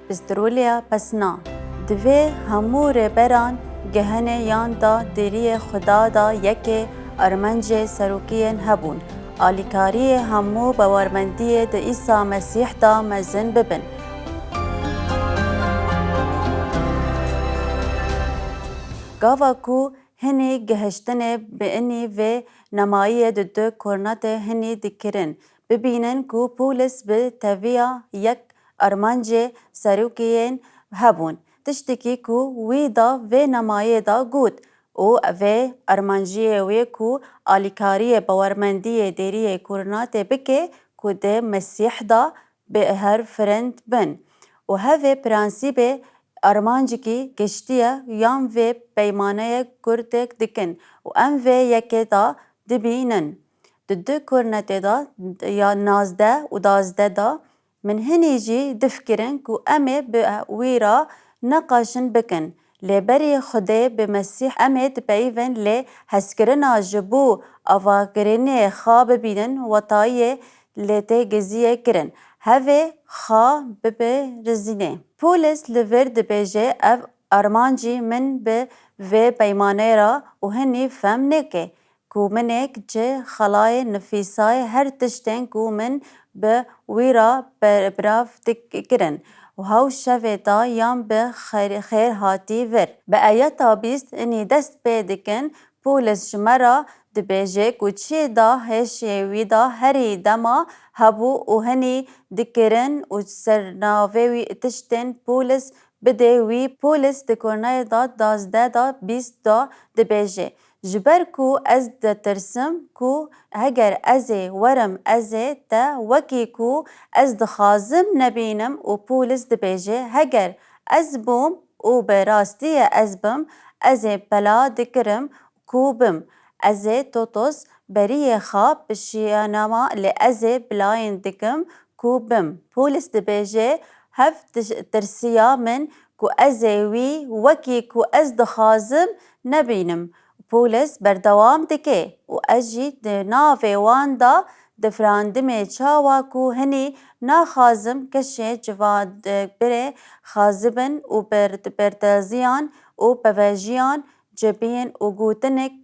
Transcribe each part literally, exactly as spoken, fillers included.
Pistolê ya pesna. Divê hemû rêberan gehene yan da deriyê Xuda da yekê armancê serokiyên hebûn. Alîkariyê hemû bawermendiyê di Îsa Mesîh da mezin bibin. Gava ku hinî gihiştinê bi inî vê nemayiyê di du Korintê hinî dikirin, bibînin ku Pûlis bi teviya yek armancê serokiyên hebûn, tiştekî ku wî da vê nemayê da got û vê armanciyê wê ku alîkariyê bawermendiyê deriyê Korintê bike ku di Mesîh da bi her firend bin û hevê prensîbê armancikî giştî ye yan vê peymaneyê kurtek dikin û em vê yekê da dibînin. Di du Korintê da ya nazdeh û dazdeh da min hinî jî difikirin ku em ê bi wî ra neqaşin bikin. Lê berî Xwedê bi Mesîh em ê dipeyivin lê hezkirina ji bo avakirinê xwe bibînin wetayiyê lê tê giziyê kirin. Hevê xwe bibe rizînê. Pûlis li vir dibêje, ev armancî min bi vê peymanê ra û hinî fem neke ku minek ji xelayê nifîsayê her tiştên ku min bi wî ra be-, birav dik-, kirin û hew şevê da yan bi xêr, xêr hatî vir. Bi ayeta bîst inî dest pê dikin, Pûlis ji me ra dibêje ku çi da hêşê wî da herî dema hebû û hinî dikirin û ser navê wî tiştên Pûlis bidê wî. Pûlis di Korintê da dazdeh da bîst da dibêje, ji ber ku ez ditirsim ku heger ez ê werim ez ê te wekî ku ez dixwazim nebînim û Pûlis dibêje, heger ez bûm û bi rastiyê ez bim, ez ê pela dikirim ku bim. Ez ê totos beriyê xwe pişiyanama lê ez ê bilayên dikim ku bim. Pûlis dibêje, hev tiş-, tirsiya min ku ez ê wî wekî ku ez dixwazim nebînim. Pûlis berdewam dike û ez jî di navê wan de difirandimê çawa ku hinî naxwazim keşê civadbirê xazibin û ber-, berdeziyan û pevejiyan cebiyên û gotinik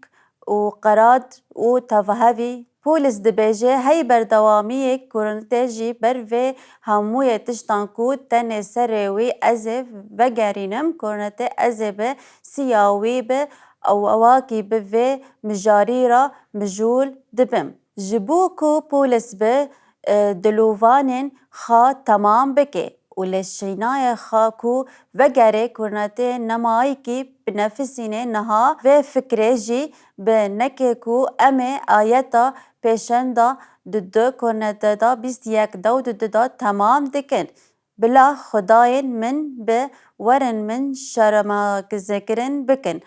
û qerad û tevahevî. Pûlis dibêje, hey berdewamiyê Korintê jî ber vê hemûyê tiştan ku tenê serê wî ez ê vegerînim Korintê, ez ê bi siya wî bi ew ewakî bi vê mijarî re mijûl dibim. Ji bo ku Pûlis bi, e, dilovanên xwe temam bike, û li şînayê xwe ku vegerê Korintê nemayikî binefisînê niha vê fikrê jî bi neke ku em ê ayeta pêşenda di du Korintê da bîst yek da û di du da temam dikin. Bila xwedayên min bi werin min şermakirin bikin.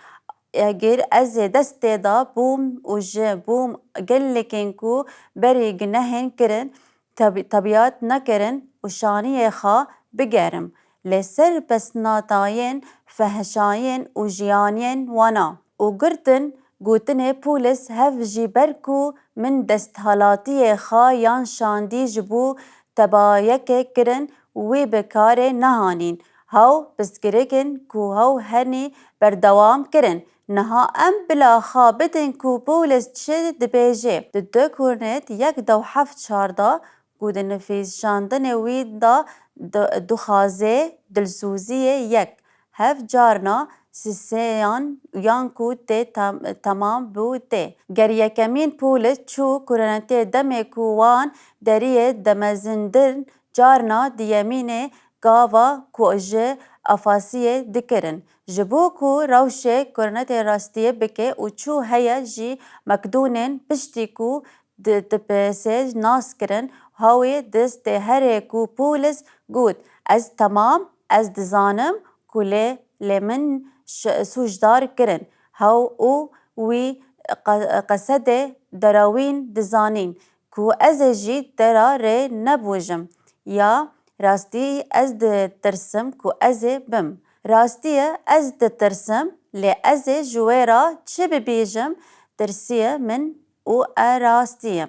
Eger ez ê destê de bûm û ji bûm gelekên ku berî gunehên kirin, teb-, tebîat nekirin û şaniyê xwe bigerim. Lê ser pesnatayên fehşayên û jiyaniyên wana û girtin gotinê Pûlis hev jî ber ku min desthalatiyê xwe yan şandî ji bo tebayekê kirin, wî bi karê nehanîn. Hew pirsgirêkên ku hew henî berdewam kirin. Niha em bila xwe bidin ku Pûlis çi dibêje. Di du Korint yek dew heft çar de ku di nivîsandinê wî de di-, dixwaze dilsoziyê yek, hev carna sisêyan yan ku tê tam-, temam bû tê. Ger yekemîn Pûlis çû Korintê demê ku wan deriyê demezindirin, carna diyemînê gava ku ji Efasiyê dikirin. Ji bo ku rewşê Korintê rastiyê bike û çû heye jî Makedonên piştî ku di, di Epesê nas kirin, hawê destê herê ku Pûlis got, ez temam, ez dizanim ku lê, lê min ş-, sûcdar kirin. Hew û wî qe-, qesedê derewîn dizanîn. Ku ez ê jî te ra rê nebûjim. Ya rastî ez ditirsim ku ez ê bim. Rastî ye ez ditirsim, lê ez ê ji wê ra çi bibêjim, tirsî ye min û e rastî ye.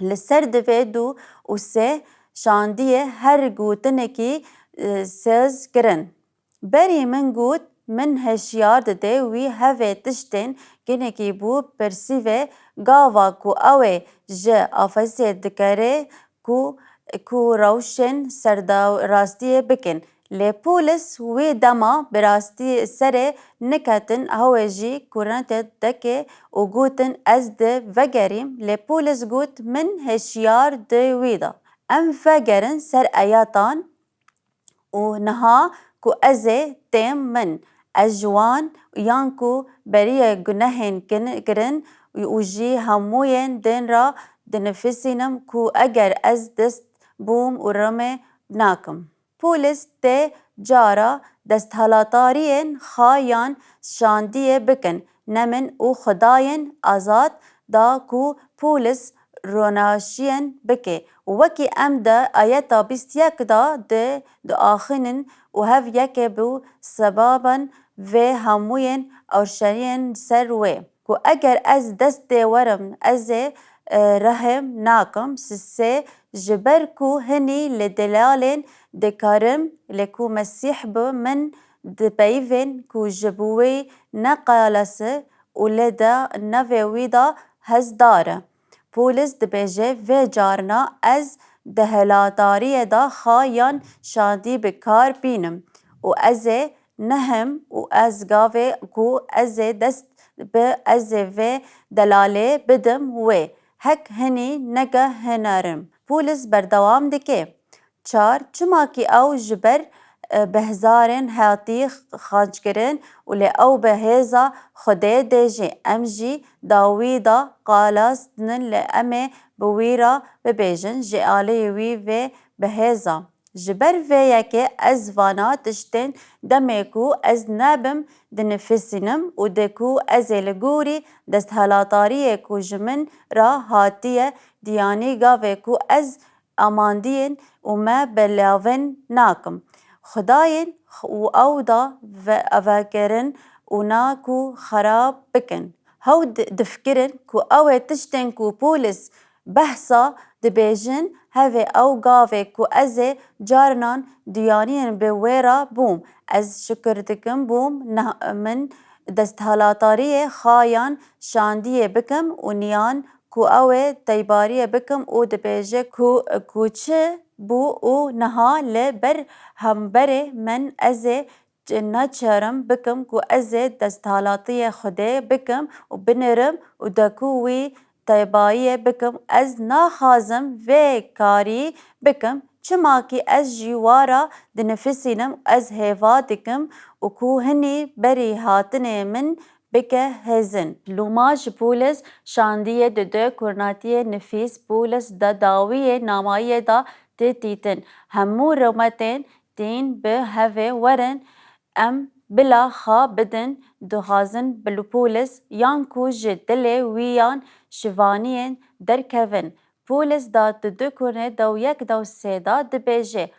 Li ser divê du û sê şandiyê her gotinekî e, sez kirin. Berî min got, min hişyar dide wî hevê tiştên ginekî bû pirsîvê gava ku ew ê ji Afesê dikere ku, ku rewşên serda-, rastiyê bikin. Lê polis wê dema bi rastî serê niketin, ew ê jî kurente deke û gotin, ez di vegerîm. Lê polis got, min hişyar di wî da. Em vegerin ser eyatan û niha ku ez ê têm min, ez ji wan yan ku beriyê gunehên kin-, kirin û jî hemûyên din re dinifisînim ku eger ez dest bûm û rime nakim. Polis tê cara desthilatariyên xwe yan şandiyê bikin, ne min û Xwedayên azad da ku polis ronaşiyên bike. Û wekî em di ayeta bîst yek de di, diaxînin û hev yekê bû sebaban vê hemûyên ewşeniyên ser wê. Ku eger ez destê werim, ez ê, e, rehim nakim, sisê, ji ber ku hinî li delalên dikarim, lê ku Mesîh bi min dipeyivên ku ji bo wê ne xelase û lê de navê wî de hezdar e. Polis dibêje, vê carna ez dehelatariyê de xwe yan şandî bi kar bînim û ez ê nehim û ez gavê ku ez ê dest bi ez ê vê delalê bidim wê, hek hinî nege hinerim. Polis berdewam dike. Çar, çimakî ew ji ber, e, bi hezarên hatî xanckirin û lê ew bi hêza Xwedê dê jî em jî dawî da xelas dinin, lê em ê bi wî re bibêjin, ji aliyê wî vê bi hêza. Ji ber vê yekê ez vana tiştên demê ku ez nebim dinifisînim û di ku ez ê li gorî desthelatariyê ku ji min re hatiye diyanî gavê ku ez amandiyên û me belavin nakim. Xwedayên û ew da ve-, vekirin û na ku xerab bikin. Hew di-, difikirin ku ew ê tiştên ku polis behsa dibêjin, hevê ew gavê ku ez ê carinan diyaniyên bi wê re bûm. Ez şikir dikim bûm, na-, min desthilatariyê xwe yan şandiyê bikim û niyan ku ew ê teybariyê bikim û dibêje ku, ku çi bû û niha li ber hemberê min ez ê naçarim bikim ku ez ê desthilatiyê Xwedê bikim û binirim û de ku wî teybayiyê bikim. Ez naxwazim vê karî bikim, çimakî ez ji wa re dinifisînim, ez hêva dikim û ku hinî berî hatinê min bike hêzin. Lûma ji polis şandiyê di du kurnatiyê nifîs polis de dawiyê namayiyê de tê dîtin. Hemû rûmetên tên bi hevê werin, em bila xwe bidin, dixwazin bi polis yan ku ji dilê wî yan şivaniyên derkevin. Polis da di du kurnê dew yek dew sê de dibêje,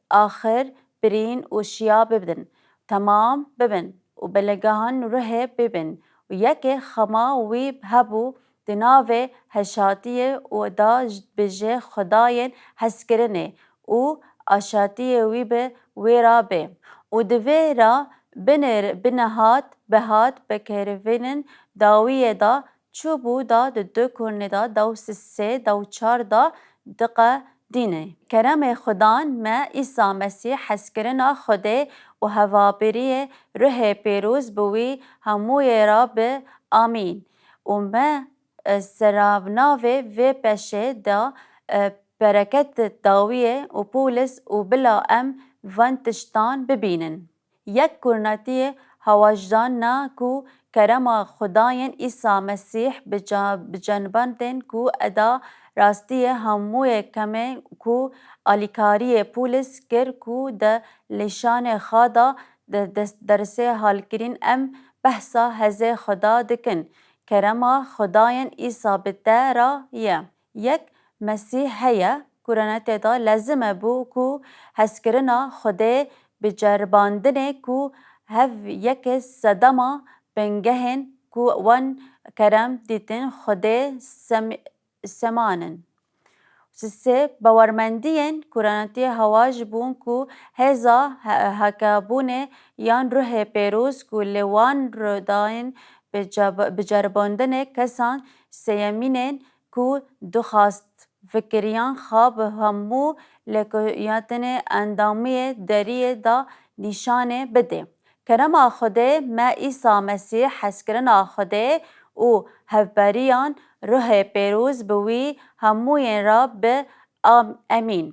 axir birîn û şiya bibin, temam bibin û belegehan ruhê bibin û yekê xema wî hebû di navê heşatiyê û da bi jê xwedayên hezkirinê û aşatiyê wî bi wê re bê û di vê re binir-, binehat, bihat, bikerivînin dawiyê de çûbû da di du kurnê de dew sê, dew çar de diqedîne. Keremê Xudan me Îsa Mesîh, hezkirina Xwedê û hevabiriyê Ruhê Pîroz bi wî hemûyê re bi. Amîn. Û me, e, seravnavê vê peşê de, e, bereket dawiyê û polis û bila em van tiştan bibînin. Yek kurnatiyê hewajdan na ku kerema Xwedayên Îsa Mesîh bi ca-, bi cenbandên ku eda rastiyê hemûyê kemê ku alîkariyê polis kir ku de lîşanê xwe da de dest-, dersê halkirîn em behsa hezê Xweda dikin. Kerema Xwedayên Îsa bi te re ye. Yek Mesîh heye, kurenetê de lezim e bû ku hezkirina Xwedê bi ceribandinê ku hev yekê sedema bingehên ku wan kerem dîtin Xwedê sem-, semanin. Sisê bawermendiyên ku ranetiyê hewa ji bûn ku hêza he- hekebûnê yan ruhê pêroz ku li wan rûdayên bi ceb- bi ceribandinê kesan sêyemînên ku dixwast fikiriyan xwe bi hemû lêkoyatinê endamiyê deriyê de nîşanê bide. Kerema Xwedê me Îsa Mesîh, hezkirina Xwedê û hevberiyan ruhê pêroz bi wî hemûyên re bi am- emîn.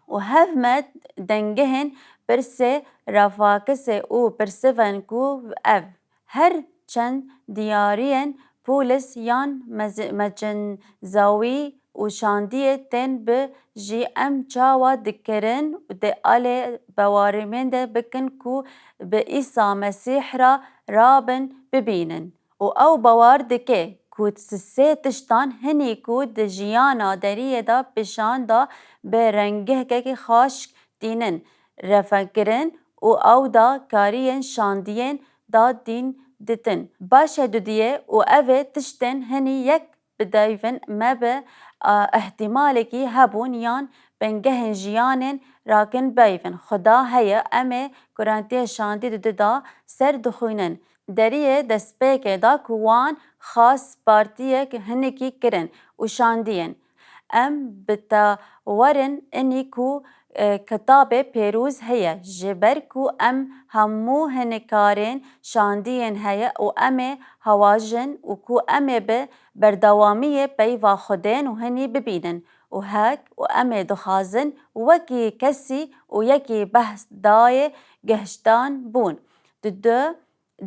Û hev me dengehên pirsê refakisê û pirsivên ku ev her çend diyariyên polis yan mez- mecenzawî û şandiyê tên bi jî em çawa dikirin û di alê bawermendê bikin ku bi Îsa Mesîh re rabin bibînin. Û ew bawer dike ku sisê tiştan hinî ku di jiyana deriyê de pişan da bi rengekekî xaşk tînin refekirin û ew da kariyên şandiyên da dîn ditin. Baş e dudiyê û ev ê tiştên hinî yek bideyvin me bi, a, ihtimalekî hebûn yan bingehên jiyanên rakin beyvin. Xuda heye, em ê Kurantiyê şandî di du da ser dixwînin. Deriyê destpêkê da ku wan xas partiyek hinekî kirin û şandiyên. Em bi te werin inî ku, e, kitabê pêroz heye, ji ber ku em hemû hinikarên şandiyên heye û em ê hewajin û ku em ê bi berdewamiyê peyva Xwedên û hinî bibînin û hek û em ê dixwazin wekî kesî û yekî behs dayê gehiştan bûn. Di du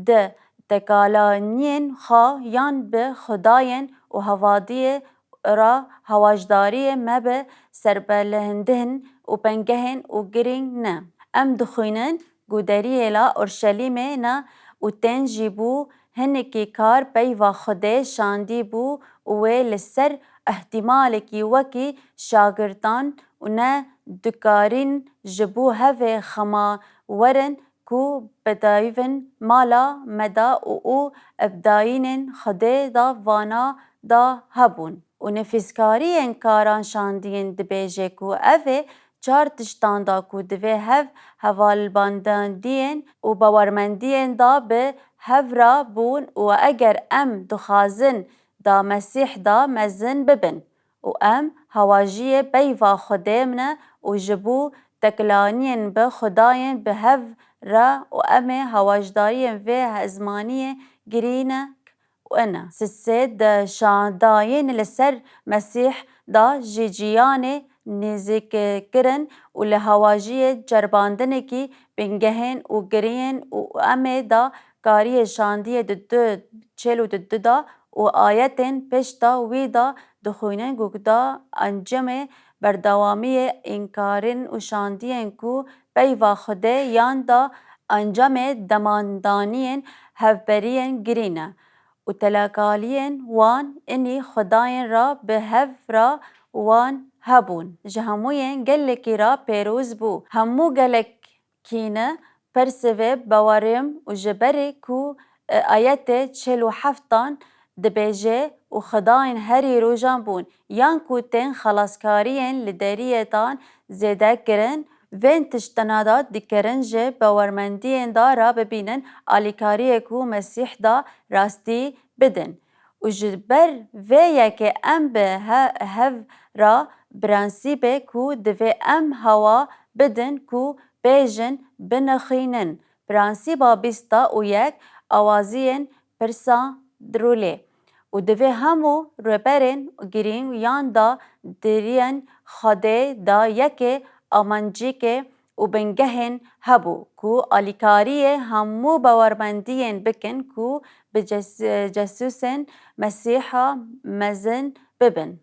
di tekalaniyên xwe yan bi Xwedayên û hevadiyê re hewajdariyê me bi serbelendin û pengehên û girîng ne. Em dixwînin ku deriyê la Orşelîmê ne û tên jî bû hinekî kar peyva Xwedê şandî bû û wê li ser ihtimalekî wekî şagirtan û ne dikarîn ji bo hevê xema werin ku bidayvin mala me da û û bidayînên Xwedê da vana da hebûn. Û nifîskariyên karan şandiyên dibêje ku ev ê çar tiştan da ku divê hev hevalbandandiyên û bawermendiyên da bi hev ra bûn û eger em dixwazin da Mesîh da mezin bibin û em hewajiyê peyva Xwedê ne û ji bo tekilaniyên bi Xwedayên bi hev re û em ê hewajdariyên vê hezmaniyê girîne û ine. Sisê di şandayên li ser Mesîh da ji ciyanê nêzîkkirin û li hewajiyê ceribandinekî bingehên û giriyên û em ê da kariyê şandiyê di du çêl û di du da û ayetên pêş da wî da dixwînin ku da encamê berdewamiyê înkarên û şandiyên ku peyva Xwedê yan da encamê demandaniyên hevberiyên girî ne û telekaliyên wan inî Xwedayên ra bi hev ra wan hebûn. Ji hemûyên gelekî ra pêroz bû. Hemû gelek kîne persivê bawerim û ji berê ku, e, ayetê çil û heftan dibêje û Xwedayên herî rojan bûn, yan ku tên xelaskariyên li deriyê dan zêde kirin, vên tiştana da dikerin ji bawermendiyên da ra bibînin alîkariyê ku Mesîh da rastî bidin. Û ji ber vê yekê em bi he-, hev ra prensîbê ku divê em hewa bidin ku bêjin binixînin. Prensîba bîsta û yek awaziyên pirsa dirûlê û divê hemû rêberên girîng yan da deriyên Xwedê da yekê amancîkê û bingehên hebû ku alîkariyê hemû bawermendiyên bikin ku bi ces-, cesûsên Mesîha mezin bibin.